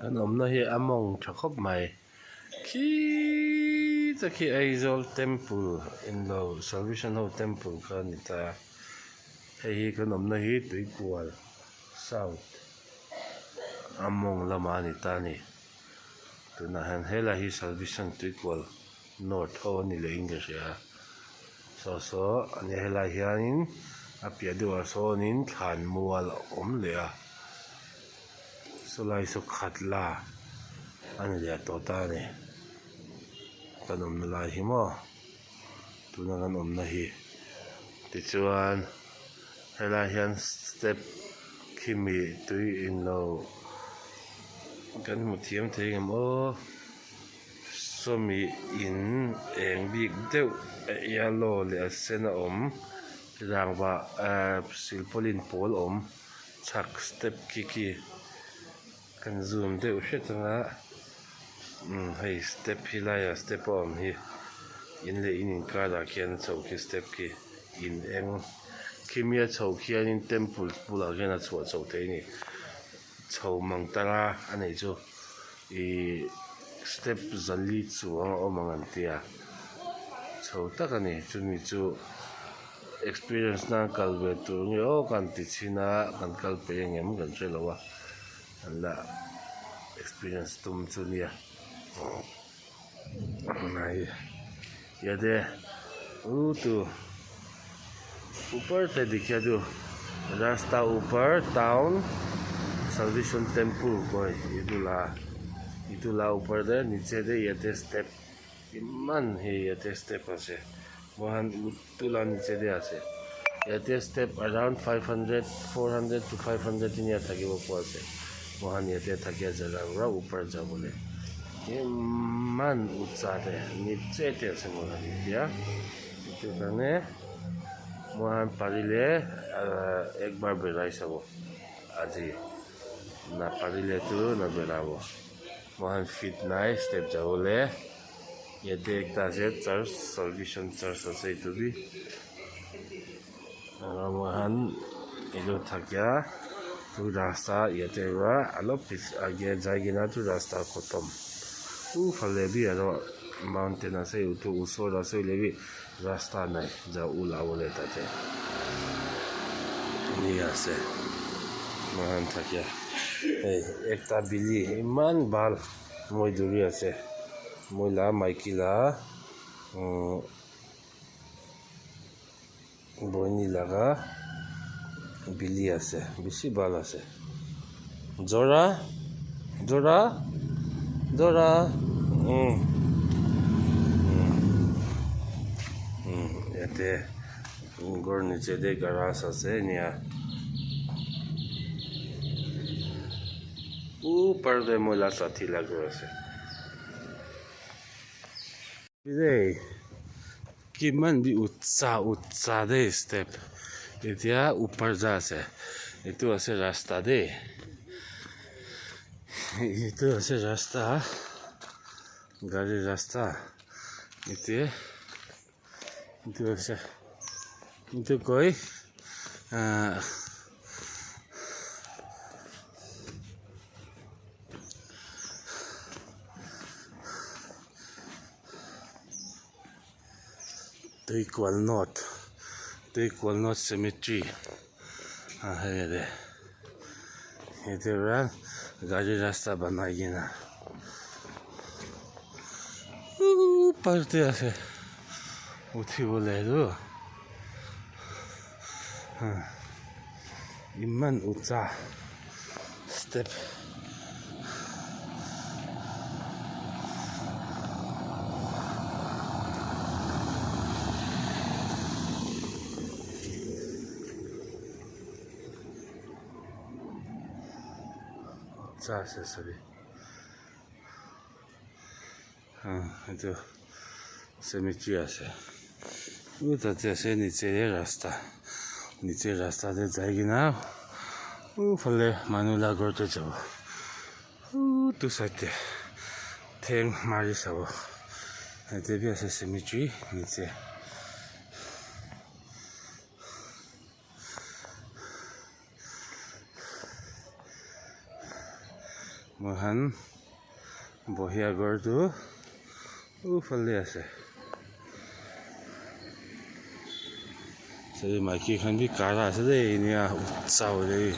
Kan awmna hi a mawng tha khawp mai khiiii te khi Aizawl temple englo salvation ho temple kha a ni ta a hei hi kan awmna hi tuikual south a mawng lamah a ni ta a ni tunah hian helai hi salvation tuikual north ho a ni leh in ka hria a saw saw a nia helai hianin a piah deuhah sawnin thlan mual a awm leh a sawlai saw khat la a ni leh tawh ta a ni kan awmna lai hi maw tuna kan awmna hi tichuan helai hian step khimi tui englo kan hmu thiam thei ang em aw. Sawmi in eng bik deuh a yellow leh a sen a awm rangva ahh silpaulin pawl awm chhak step khi khi kan zoom deuh hret anga umm hei step hi laiah step a awm hi in leh in inkarah khian a chho khi step khi in eng khimi a chho khianin temple bulah khian a chhuah chho thei a ni. Chho mang tara a neih chu ihh step zali chuang a awm ang an tia chho tak a ni chumi chu experience nan kal ve tur nge aw kan ti chhin a kan kal peih ang em kan hre lo a an la experience tum chu nia yate utu upar te dikhi tu rasta upar town salvation temple koi etu la etu la upar te niche te yate step eman he yate step ase moihan utu la niche te ase yate step around 500 400 to 500 enia thakibo pora ase moihan yate thakia jaka para upar jabole eman ucha te niche te ase moihan etya etu karne moihan parile ekbar berai sabo aji naparile tu naberabo moihan fit nai step jabole. Yate ekta ase church salvation church ase etu bi aro moihan etu thakia etu rasta yate para olop akae jai kena tu rasta khotom ufale bi aro mountain ase utu osor ase hoilebi rasta nai ja olabole tate enika ase moihan thakia ekta bili eman bhal. Moi duri ase moi la maiki la boini laga bili ase bishi bhal ase jora jora jora yate ghor niche te grass ase enia. Upar te moi la sathi la ghor ase. Dei kiman bi ucha ucha dei step etya upar ja ase etu ase rasta dei etu ase rasta gari rasta ete etu ase etu koi ah. Tuikual North Tuikual North Cemetery a hei ate yate para gari rasta banai kena upar te ase uthiwole tu eman ucha step. Ucha ase sabi etu cemetery ase u tate ase niche te rasta niche rasta te jai kena ufale manu la ghor te jabo utu side te thank mari sabo yate bi ase cemetery niche. Moihan bohia ghor tu ufale ase maiki khan bi kara ase dei enia utsa hoile.